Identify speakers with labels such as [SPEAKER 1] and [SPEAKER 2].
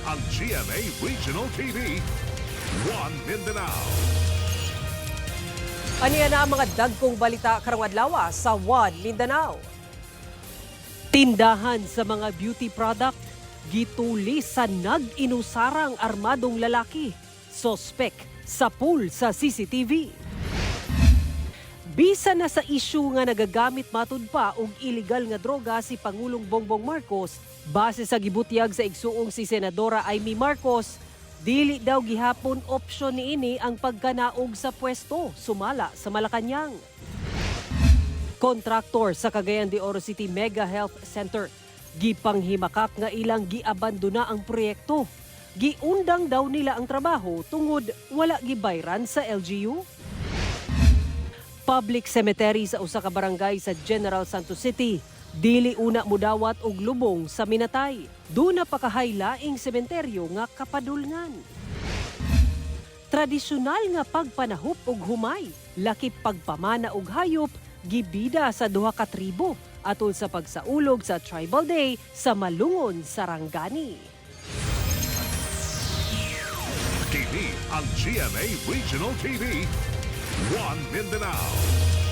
[SPEAKER 1] Ang GMA Regional TV. One Mindanao.
[SPEAKER 2] Aniya na ang mga dagkong balita karong adlaw sa One Mindanao. Tindahan sa mga beauty product gituli sa nag-inusarang armadong lalaki. Sospek sa pool sa CCTV. Bisa na sa issue nga nagagamit matud pa og illegal nga droga si Pangulong Bongbong Marcos, base sa gibutyag sa igsuong si Senadora Imee Marcos, dili daw gihapon opsyon niini ang pagkanaog sa pwesto sumala sa Malacañang. Kontraktor sa Cagayan de Oro City Mega Health Center, gipanghimakak nga ilang giabandona ang proyekto. Giundang daw nila ang trabaho tungod wala gibayran sa LGU. Public cemetery sa usa ka barangay sa General Santos City, dili una mudawat og lubong sa minatay. Duna pa kahay laing sementeryo nga kapadulngan. Tradisyonal nga pagpanahop og humay, lakip pagpamana og hayop, gibida sa duha ka tribo atol sa pagsaulog sa Tribal Day sa Malungon, Sarangani.
[SPEAKER 1] TV ang GMA Regional TV. One Mindanao.